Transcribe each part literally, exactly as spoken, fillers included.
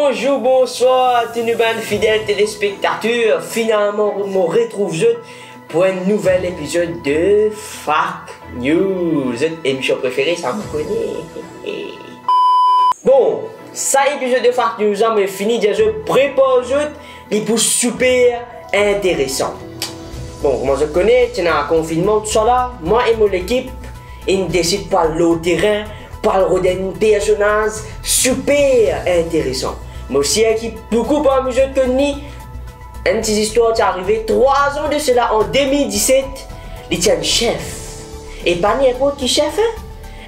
Bonzour, bonswar tou nou bann fidel telespektater. Finalman mo retrouv zot pou enn nouvel epizod de Fak News, zot emision prefere, sa mo kone. Bon, sa epizod de Fak News la, mo fini dir zot, prepar zot, li pou siper interesan. Bon, kouma zot kone, ti ena konfinnman, tousala, mwa e mo lekip, inn desid pou al lor terin, pou al rod enn personaz siper interesan. Mo sir ki boukou parmi zot konn li. Enn ti zistwar ti arive trwa zan de sela, an de mil diset, li ti enn sef. E pa ninport ki sef, hein?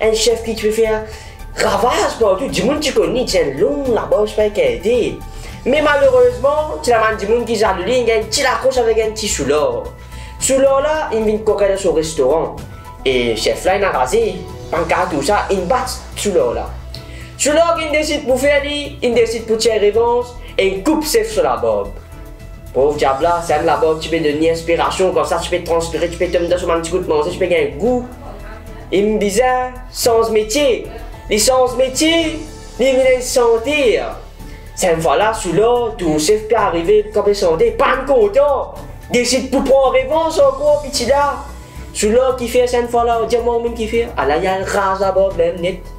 Enn sef ki ti pe fer ravaz partou, dimoun ti konn li, ti enn long labarb, pa karte. Me malerezman, ti ena bann dimoun ki zalou li, inn gagn ti lakros avek enn ti soular. Soular la, inn vinn kokin dan so restoran. E sef la inn anraze, pa'nn kapav toulsa, inn bat soular la. Soular ki inn desid pou fer li, inn desid pou tir revanz, e inn koup sef so labarb. Pov diab la, sa enn labarb ti pe donn li inspirasion, koumsa ti pe transpire, ti pe tom dan so bann ti kout manze, ti pe gagn gou. Inn bizin sanz metie. Li sanz metie, li vinn enn santer. Sa enn fwa la, soular, tou sef pe arive, kan pe sante, pa'nn kontan. Desid pou pran revanz ankor, piti la. Soular ki fer sa enn fwa la, dir mwa oumem ki fer. Ala li al raz labarb mem net.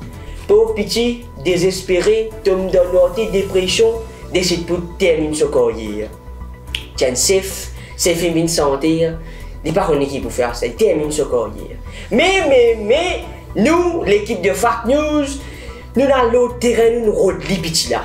Pov piti, dezespere, tom dan nwarte, depresion, desid pou terminn so karyer. Ti enn sef, sef inn vinn santer, li pa kone ki pou fer, sa li terminn so karyer. Me, me, me, nou, lekip de Fak News, nou al lor terin, nou rod li piti la.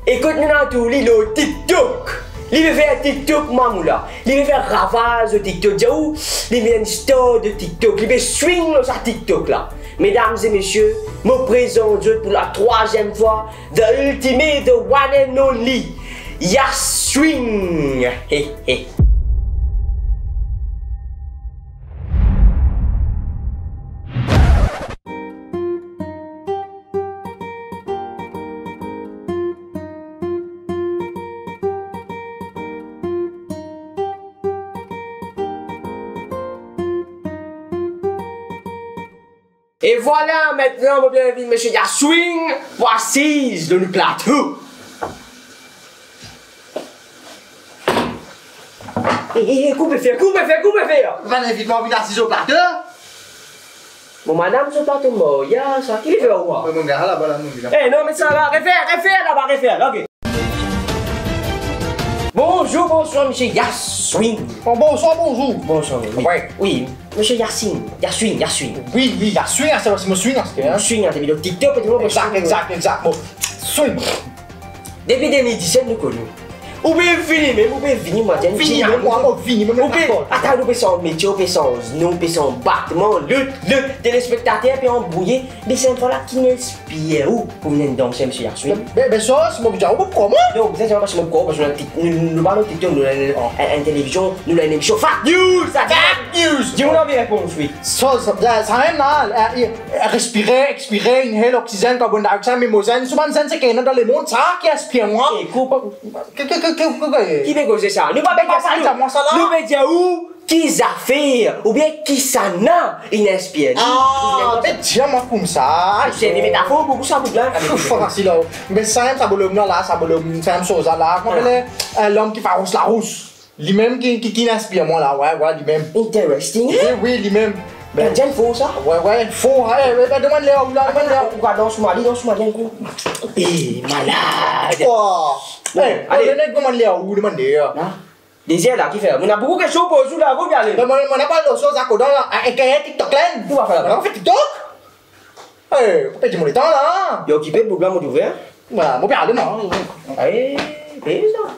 E kot nou al trouv li lor TikTok. Li pe fer TikTok, mamoula. Li pe fer ravaz lor TikTok. Dir ou, li vinn enn star de TikTok. Li pe swing lor sa TikTok la. Medam e mesie, mo prezant zot pou la trwaziem fwa, the ultimate, the one and only, Yaswing. He, he. E vwala, aster la mo pe invit misie Yaswing pou asiz lor nou plato. E, e, e, koupe fer, koupe fer, koupe fer! Pa'nn invit mwa vinn asiz lor plato? Mo madam, so plato maryaz sa, ki li fer ou la? Mwa, mwa, gagn laba la, non, li la. E, non, met sa la, refer, refer laba, refer, ok. Bonzour, bonswar, misie Yaswing. Oh, bonswar, bonzour. Bonswar, wi. Wi. Wi, misie Yaswing, Yaswing, Yaswing. Wi, wi, Yaswing, ah, sa, se mo swing, ah, se, hein? Swing, ah, depi lor TikTok, depi lor... Exact, exact, exact. Bon, swing. Depi de mil diset, nou konn ou. Ou pe vini mem, ou pe vini, mwa, vini mem, mwa, mwa, vini mem, ou pe, atann, ou pe sanz metie, ou pe sanz non, ou pe sanz batman, lot, lot telespektater pe anbrouye. Me sa enn fwa la, ki inn inspir ou pou vinn enn danser, misie Yaswing? Be, be, sa, si mo bizin, ou koman? Non, bizin, bizin, parski mo koman, parski nou, nou, nou pa lor TikTok, nou, nou, enn, enn televizion, nou, enn emision, Fak News, sa, Fak News. Dimoun anvi reponn, wi. Sa, sa, sa, sa, enn la, eh, eh, respire, expire, inhale, oxygène, carbon dioxide, mimoza, so bann zenn seki ena dan lemond, sa ki inspir mwa. E, kou-, ki, ki, ki, ki, ki, ki? Ki pe koze sa? Nou pa pe dir sa, nou. Sa, mwa, sa la. Nou pe dir ou, ki zafer oubien kisannla inn inspir li? Ah, pe dir mwa koumsa. Se de metafor, boukou sa, boug la. Ouf, fasil la. Me sa, sa bolom la, la, sa bolom, sa, sa la, kouma apel, eh, lom ki faros larous. Limem ki, ki, ki inn inspir mwa la, wi, wi, limem. Interesting, hein? Wi, wi, limem. Be, enn for sa? Wi, wi, for, eh, be, demann li ou la, demann li. Ou pa dans ou mari, dans ou mari, enn kou. Eh, malad. Kwa? Bon, eh, ale. Demann li ou, demann li. Hein? Dezer la, ki fer? Mo ena boukou kestion pou poz ou la, ou pe ale. Be, mo, mo ena pale lor sa, kouma la, eh, eh, TikTok la. Ou pa fer la? Ou pa fer TikTok? Eh, pa perdi mo letan la. Li okipe, boug la, mo trouve, hein? Wi, mo pe ale, non. Aye, pe sa.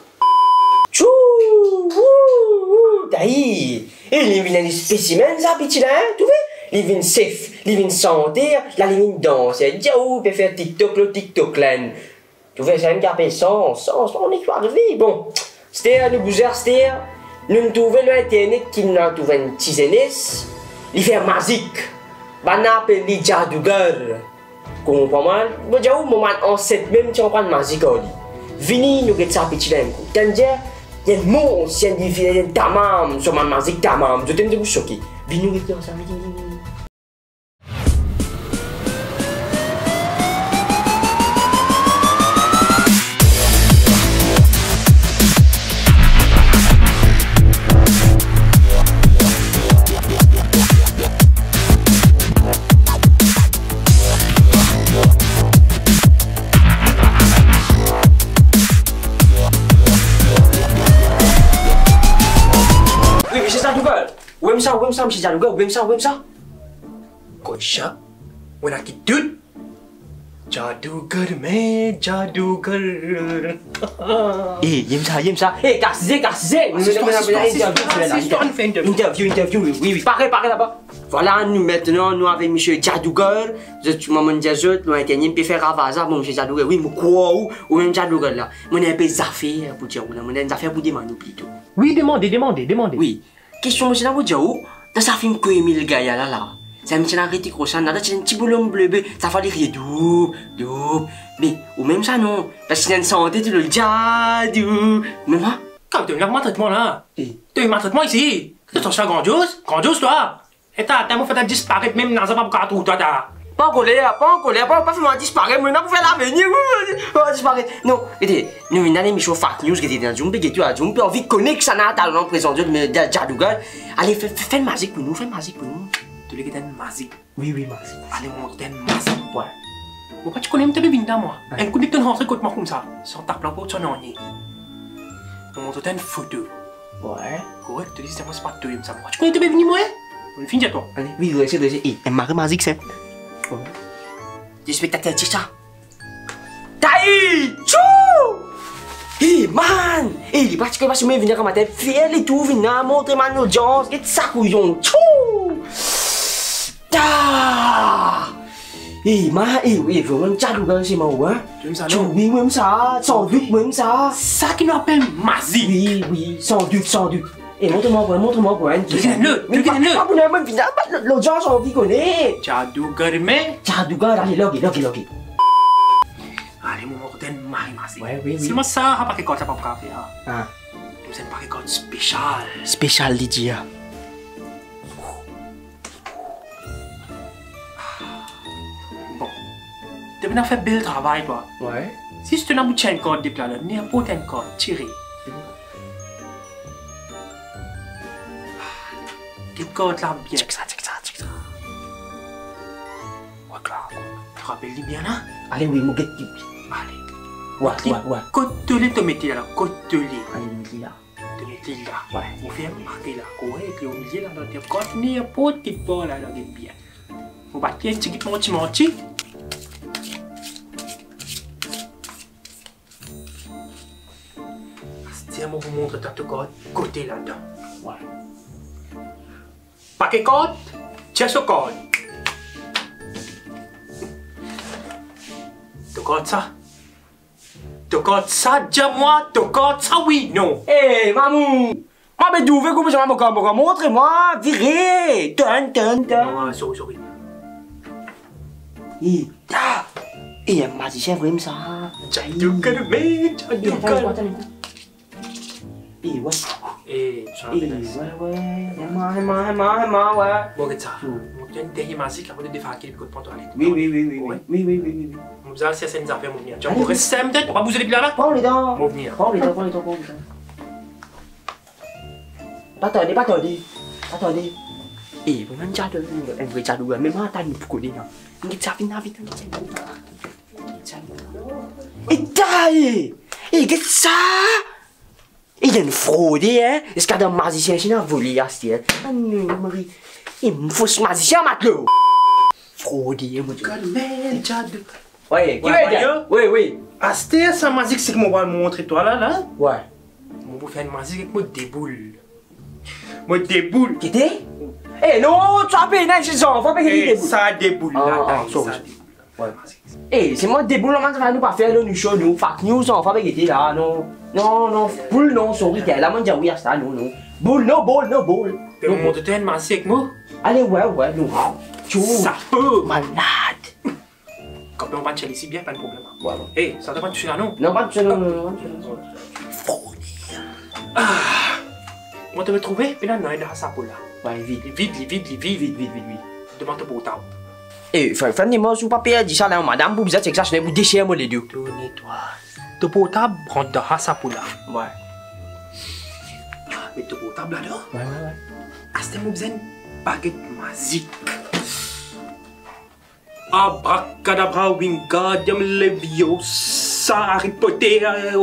Tchou, wou, wou, tayi. E li vinn enn spesimenn sa, piti la, hein, trouve? Li vinn sef, li vinn santer, la li vinn danser. Dir ou pe fer TikTok lor TikTok la. Trouve sa enn ki apel sans, sans, pa kone ki pou arive. Bon, aster nou bouze, aster nou trouve lor internet ki nou trouve enn ti zenes, li fer mazik. Bann apel li djadouger. Konpran mwa, mo dir ou, mo bann anset mem ti aprann mazik ar li. Vini, nou get sa piti la enn kou. Tann dir, li enn mons, li enn dife, li enn tamam, so bann mazik tamam. Zot inn trouve soke. Vini, nou get sa, vini, vini, vini. Ou ena sa, ou ena sa, misie Jadouger, ou ena sa, ou ena sa. Kot sa? Ou ena ki dout? Jadouger, me jadouger. Eh, ena sa, ena sa. Eh, kas ze, kas ze. Asiste, asiste, asiste, asiste, asiste, asiste. Interview, interview, wi, wi, wi. Pare, pare laba. Vwala, nou, aster, nou avek misie Jadouger. Zot, mo, mo'nn dir zot, nou enn tenie pe fer ravaz la. Bon, misie Jadouger, wi, mo krwar ou, ou mem Jadouger la. Mo'nn ena enn pe zafer pou dir ou la, mo'nn ena enn zafer pou demann ou plito. Wi, demande, demande, demande. Wi. Kestion mo ti ena pou dir ou, dan sa fim Koumil Gaya la, la, sa misie la Hrithik Roshan la, la ti ena enn ti bolonm blebe, sa fale li kriye doub, doub. Me ou mem sa non, parski ti ena enn sante tou lor Jadou. Mem sa. Kalm twa, ena maltretman la. Eh. To maltret mwa isi. To sanz sa grandios, grandios twa. Eta, ta mo fer twa disparet, mem naza pa pou kapav trouv twa, ta. Pa an koler, pa an koler, pa, pa fer mwa disparet, mo ena pou fer lavenir, wi, wi, wi, pa disparet. Non, gete, nou ena lemision Fake News, gete, nou pe gete, nou pe anvi kone kisannla talon prezant zot, me Jadouger. Ale, fer, fer, fer enn mazik pou nou, fer enn mazik pou nou. To le gete enn mazik? Wi, wi, mazik. Ale, mo montre twa enn mazik. Wi. Mo pa ti kone to pe vinn la mwa. Wi. Enn kou nek to rantre kot mwa koumsa, san tap laport, san nanye. Mo montre twa enn foto. Wi. Korek, to dir sa, mwa, se pa twa sa. Mo pa ti kone to pe vini mwa, eh? Mo finn dir twa. Ale, wi, wi, se, se, e, e, mari mazik sa. Wi. Telespektater, tir sa. Tayi! Tchou! Hey, man! Hey, li pa ti kone parski mo vinn la gramatin, fer li tou vinn la, montre bann lodians, get sa kouyon. Tchou! Ta! Hey, man, hey, hey, vremem Jadouger se mwa, hein? Ou ena sa, non? Tchou, wi, mo ena sa, san dout, mo ena sa. Sa ki nou apel mazik. Wi, wi, san dout, san dout. Eh, montre mwa, montre mwa, montre mwa. Wi, pa, pa pou nou, mo vinn la, lodians anvi kone. Jadouger, me? Jadouger, ale, lage, lage, lage. Ale, mo montre twa enn mari mazik. Wi, wi, wi. Selman sa, sa pake kart la pa pou kapav fer, ah. Ah. Mo bizin enn pake kart spesial. Spesial, li dir, ah. Bon. To pena fer bel travay, twa. Wi. Si to ena pou tir enn kart depi la, ninport enn kart, tire. Get kart la bien. Check sa, check sa, check sa. Wi, klar. To rapel li bien la? Ale, wi, mo get li. Ale. Wi, wi, wi. Kot to le to met li la, kot to le. Ale, met li la. To met li la. Wi. Mo fer marke la, korek, li omilie la, dan to kart, ninport ki par la, la, get bien. Mo bat li enn tigit manti manti. Aster mo pou montre twa to kart kote ladan. Wi. Pake kart, tir so kart. To kart sa. To kart sa, dir mwa, to kart sa, wi, non. Eh, mamour! Mwa pe trouve kou bizin mwa, mo kart, mo kart, montre mwa, vire. Tonn, tonn, tonn. Ah, sorry, sorry. Eh, ta! Eh, enn mazisien vremem sa. Jadouger, me, eh, atann, jadouger. Atann, atann. Eh, wi. Eh, sa, eh, wi, wi. Ema, ema, ema, ema, wi. Bon, get sa. Hmm. Mo donn dernie mazik, apre to defake li kot pran twalet. Wi, wi, wi, wi, wi. Wi. Wi, wi, wi, wi, wi. Mo bizin al serch enn zafer, mo vini. Ale. Mo res senk minit, mo pa bouze depi la, la. Pran letan. Mo vini. Pran letan, pran letan, pran letan. Pa tarde, pa tarde. Pa tarde. Eh, vremem Jadouger, enn vre Jadouger, me mwa atann pou kone la. Get sa, vinn la, vit, vit, vit. Eta, eh! Eh, get sa! Eh, li enn frode, hein? Eski dan mazisien, si ena vole aster, hein? Ah non, mari. Eh, fos mazisien, matlo! Frode, hein, mo dir. Gad, me Jadou. Wi, ki wi, vedir? Wi, wi. Aster sa mazik, seki mo pou montre twa la, la. Wi. Mo pou fer enn mazik ek mo deboul. Mo deboul. Gete? Eh, non, to pe ena isi, zanfan pe gete deboul. Eh, sa deboul la, ah, ah, sorry, sorry. Sa deboul la. Wi. Eh, se mo deboul, non, man, sa nou pa fer, nou, nou show, nou, Fake News, non, pa gete la, non. Non, non, boul, non, sorry, la, mo dir wi a sa, non, non. Boul, non, boul, non, boul. Pe mo montre twa enn mazik, mo. Ale, wi, wi, non. Tchou. Sa pe. Malad. Kan pe, mo pa tir li si bien, pa de problem. Wi, wi. Eh, sa to pa touche la, non? Non, pa touche, non, non, non, pa touche, non. Frode. Ah. Mo trouve, pena nanye dan sa sapo la. Wi, vid. Li vid, li vid, li vid. Vid, vid, vid, vid. Demann to portab. Eh, fa-, fann li, mo, si ou pa perdi sa la, madam, pou bizin chek sa, sinon pou deser mo ledo. Tourne twa. To portab rant dan sa sapo la. Wi. Met to portab ladan. Wi, wi, wi. Aster mo bizin baget mazik. Abracadabra, Wingardium Leviosa, Harry Potter, euh,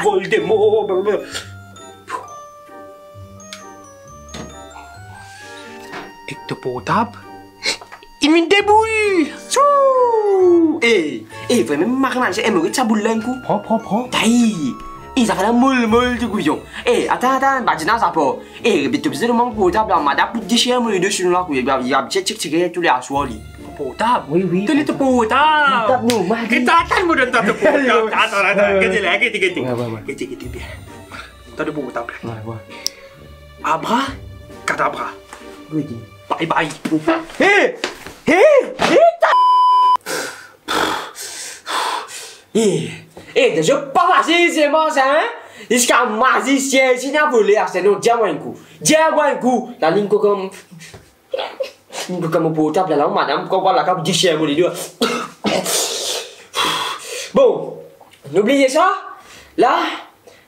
Voldemort, blablabla. Ek to portab? Li vinn deboul! Sou! Eh, eh, vremem, mari manz emorid sa boul la enn kou. Pran, pran, pran. Tay! Eh, sa fer la mol, mol, tou gouyon. Eh, atann, atann, badinaz apar. Eh, rebit to bizin demann portab la, madam pou deser mo ledo si nou la, kou, li, li abitie tik tik tou le aswar, li. Portab? Wi, wi. Tene to portab. Portab normal. Gete, atann, mo donn twa to portab. Atann, atann, atann. Gete la, gete, gete. Wi, wi, wi. Gete, gete bien. Twa to portab. Wi, wi. Abra, kadabra. Wi, wi. Bye, bye. Hey! Hey! Hey, ta- Eh, eh, zot pa fasil selman sa, hein? Ziska mazisien isi ena vole aster, non, dir mwa enn kou. Dir mwa enn kou. La, li kou kouma, li kou kouma mo portab la, la, madam, kou kouma la, kap diser mo ledo. Bon, nou bliye sa. La,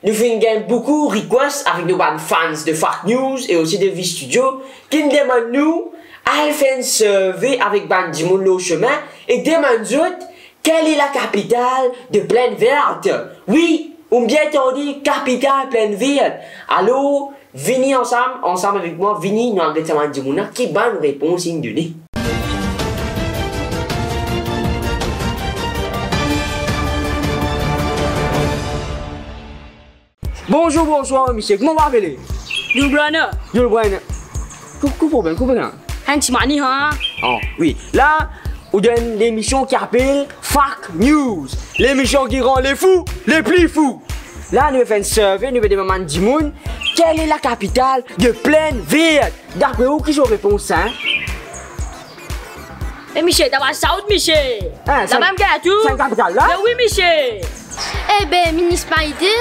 nou finn gagn boukou request avek nou bann fans de Fak News e osi de Vi Studio ki'nn demann nou al fer enn survey avek bann dimoun lor sime e demann zot, quelle est la capitale de Plaine Verte? Wi, ou bien tande, kapital Plaine Verte. Alor, vini ansam, ansam avek mwa, vini, nou al get sa bann dimoun la, ki bann repons inn done. Bonzour, bonswar, misie. Kouma ou apele? Yul Brenner. Yul Brenner. Ki, ki problem, ki problem? Enn ti mani, ha? Oh, wi. La, ou dan enn lemision ki apel Fak News. Lemision ki rann lefou le pli fou. La, nou fer enn survey, nou pe demann bann dimoun, quelle est la capitale de Plaine Verte? Dapre ou, ki so repons, hein? Eh, misie, ta pa saout, misie. Hein, sa mem gagn tou. Sa enn kapital la? Me wi, misie. Eh ben, minisipalite.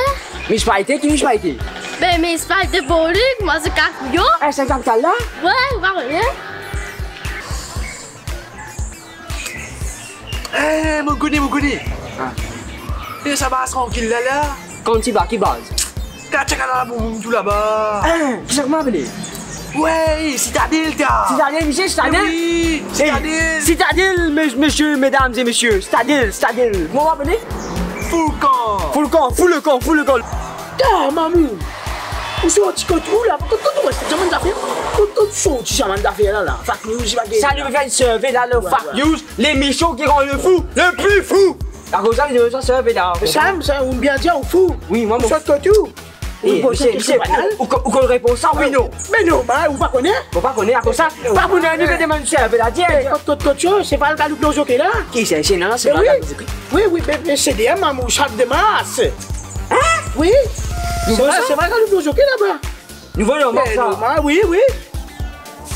Minisipalite, ki minisipalite? Ben, minisipalite Port-Louis, mwa se Kafouyon. Eh, sa enn kapital la? Wi, ou pa kone? Eh, mo kone, mo kone. Ah. Eh, sa baz trankil la, la. Kan ti ba, ki baz? Ka, tcheka la, bon, bon, tou laba. Eh, ki sa kouma apele? Wi, Sitadel, ta. Sitadel, misie, Sitadel? Wi, Sitadel. Eh, Sitadel, mes-, mesieurs, mesdames et messieurs, Sitadel, Sitadel. Kouma apele? Foulkan. Foulkan, Foulkan, Foulkan. Ta, mamou. Ou sorti kot ou la? Kot, kot ou sorti sa bann zafer? Kot, kot ou sorti sa bann zafer la, la? Fak News, li pa gagn. Sa, nou fer enn survey la, le Fak News, lemision ki rann lefou le pli fou. Akoz sa, nou fer enn survey la. Sa, sa, ou bien dir, ou fou. Wi, mwa, mo fou. Kot ou? Eh, misie, misie, ou, ou, ou konn repons sa, wi, non? Me normal, ou pa kone? Ou pa kone, akoz sa, pa pou nou, nou pe demann survey la, dir. Kot, kot, kot, se pa le galoup lor zoke la? Ki sa, se, non, se pa le galoup lor zoke. Wi, wi, be, be, se de mamou, Champ de Mars. Hein? Wi. Nouvo sa? Se pa, se pa le galoup lor zoke laba. Nouvo normal sa. Normal, wi, wi.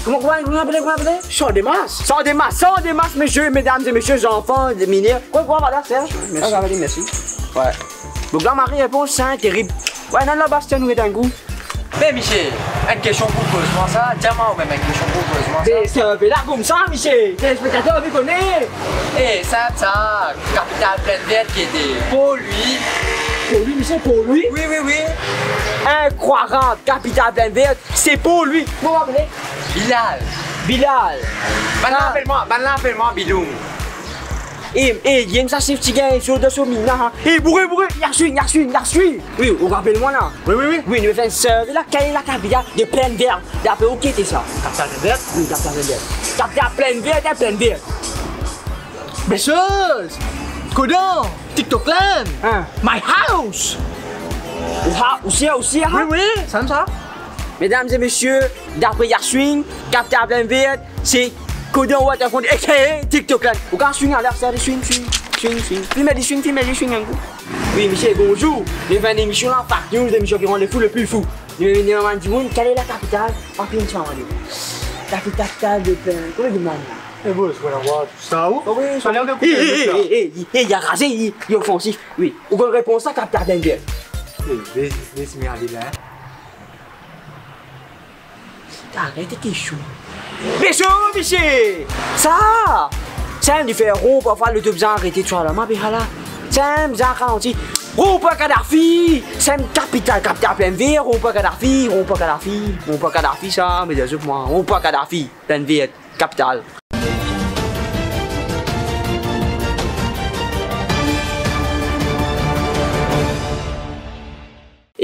Kouma, kouma, kouma apele, kouma apele? Champ de Mars. Champ de Mars, Champ de Mars, mesieurs, mesdames et messieurs, zanfan, mineur. Kouma, kouma, vwala, se. Mersi. Ah, vwala, mersi. Wi. Donk la, mari repons, sa, terib. Wi, non, laba, se nou get enn kou. Me misie, enn kestion pou poz mwa sa, dir mwa ou mem enn kestion pou poz mwa sa. Be, se, be, la koumsa, misie, telespektater, vi kone. Eh, sa, sa, kapital Plaine Verte ki ete Port-Louis. Port-Louis, misie, Port-Louis? Wi, wi, wi. Inkrwayab, kapital Plaine Verte, se Port-Louis. Kouma apele? Bilal. Bilal. Bann la apel mwa, bann la apel mwa Biloung. Eh, eh, li enn sa sef ti gagn so, dan so minn la, ha. Eh, boure, boure, Yakswin, Yakswin, Yakswin. Wi, ou rapel mwa la? Wi, wi, wi. Wi, nou fer enn survey la, quelle est la capitale de Plaine Verte? Dapre ou, ki ete sa? Kapital Plaine Verte? Wi, kapital Plaine Verte. Kapital Plaine Verte, hein, Plaine Verte. Be soz! Kodan? TikTok Land! Hein? My house! Ou ha, ou sir, ou sir, hein? Wi, wi, sa mem sa. Mesdames et messieurs, dapre Yakswin, kapital Plaine Verte, se Kodan Waterfront, A K A TikTok Land. Ou kapav swing aler, swing, swing, swing, swing. Filme li swing, filme li swing enn kou. Wi, misie, bonzour. Nou fer enn emision la, Fak News, lemision ki rann lefou le pli fou. Nou vinn demann dimoun, quelle est la capitale? Anpil dimoun demann. La capitale de Plaine, kouma dimoun? Eh, bon, se pa la vwa, sa ou? Oh, wi, sa. Allez, on écoute le gars. Eh, eh, eh, eh, eh, li raze, li, li ofansif. Wi, ou konn repons sa, kapital Plaine Verte. Eh, les, les, les, ale la, hein. Aret kestion. Be soz, misie! Sa! Sa, nou fer ron, parfwa loto bizin arete, twa la, ma be hala. Sa, bizin ralanti. Ron pou Kadhafi! Sa, kapital, kapital Plaine Verte, ron pou Kadhafi, ron pou Kadhafi, ron pou Kadhafi, sa, me dir zot mwa, ron pou Kadhafi, Plaine Verte, kapital.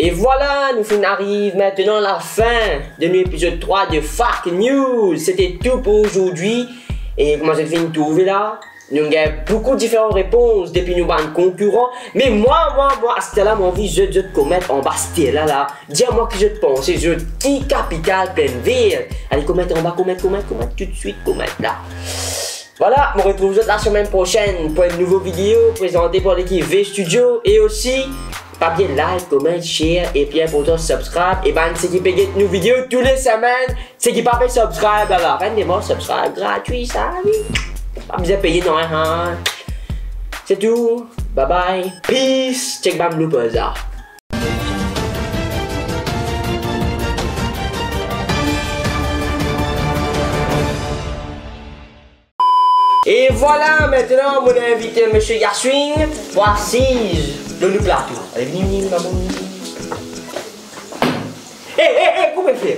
E vwala, nou finn ariv aster lafin de nou epizod trwa de Fake News. Sete tou pou zordi. E kouma zot finn trouve la, nou gagn boukou diferan repons depi nou bann konkiran. Me mwa, mwa, mwa, aster la, mo anvi zot, zot koment anba aster la, la. Dir mwa ki zot panse, zot, ki kapital Plennvert. Ale koment anba, koment, koment, koment, toutswit koment la. Vwala, mo retrouv zot lasemenn prosenn pou enn nouvo video prezante par lekip V Studio. E osi, pa bliye like, comment, share e pli inportan, subscribe. E bann seki pe get nou video tou le semenn, seki pa pe subscribe la, la, bann demoun, subscribe gratwi sa, wi. Pa bizin peye, non, hein. Se tou. Bye bye. Peace. Check bann bloopers la. E vwala, aster la, mo invite Misie Yaswing pou asiz lor nou plato. Ale, vini, vini, vini, vini. E, e, e, koupe, frer.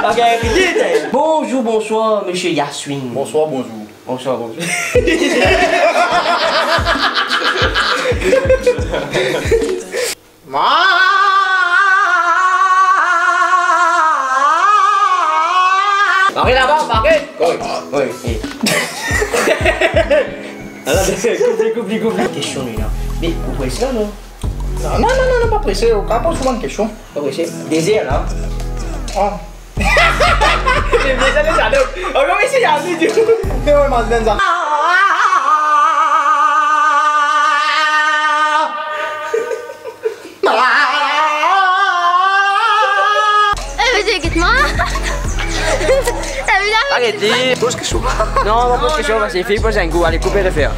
Ok, vini, vini. Bonzour, bonswar, Misie Yaswing. Bonswar, bonzour. Bonswar, bonzour. Mari laba, mari. Wi, wi, wi. Ala, koup li, koup li, koup li. Kestion li la. Me ou prese la, non? Non, non, non, non, non, pa prese. Ou kapav poz mwa enn kestion. Pa prese. Dezer la. Ah. Li bien sa, li sa, donk. Ankor isi, li a video. Me wi, mas bien sa. Eh, mais c'est moi. T'as vu la... Aret li. Poz kestion. Non, pa poz kestion, vas-y, fini poz enn kou, ale, koupe, refer.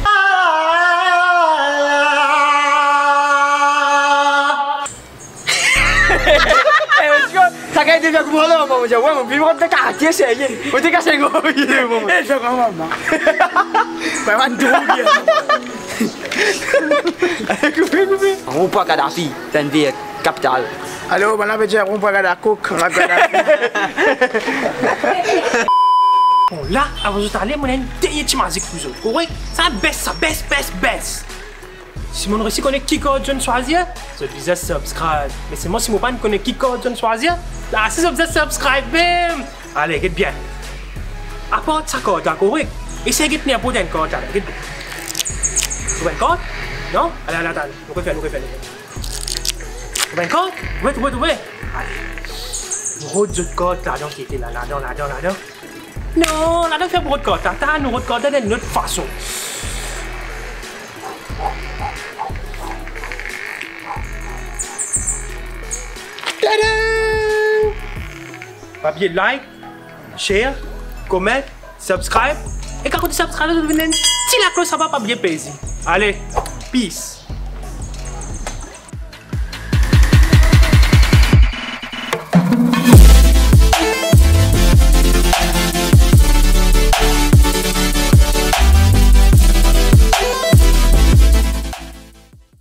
Eh, monsieur, sa gagn deza konpran la, mo dir, wi, mo vinn rant dan kartie, serye. Mo ti kas enn gro video, mo. Eh, sa kouma, mama? Ba, bann drog, ya. Koupe, koupe. Ron pwa Gaddafi, Plennvert, kapital. Alor, bann la pe dir ron pwa Gadakok, la Gaddafi. Bon, la, avan zot ale, mo ena enn dernie ti mazik pou zot, korek? Sa best, sa best, best, best. Si monn resi kone ki kart zonn swazir, zot bizin subscribe. Me selman si mo pa'nn kone ki kart zonn swazir, la si zot bizin subscribe mem. Ale, get bien. Apart sa kart la, korek? Esey get ninport enn kart la, get bien. Trouv enn kart? Non? Ale, ale, atann. Nou refer, nou refer, nou refer. Trouv enn kart? Trouve, trouve, trouve. Ale. Rod zot kart ladan ki ete la, ladan, ladan, ladan. Non, ladan fer pou rod kart la, ta nou rod kart la dan enn lot fason. Tada! Pa bliye like, share, comment, subscribe. E kan ou subscribe, vinn enn ti laklos anba, pa bliye pez li. Ale, peace.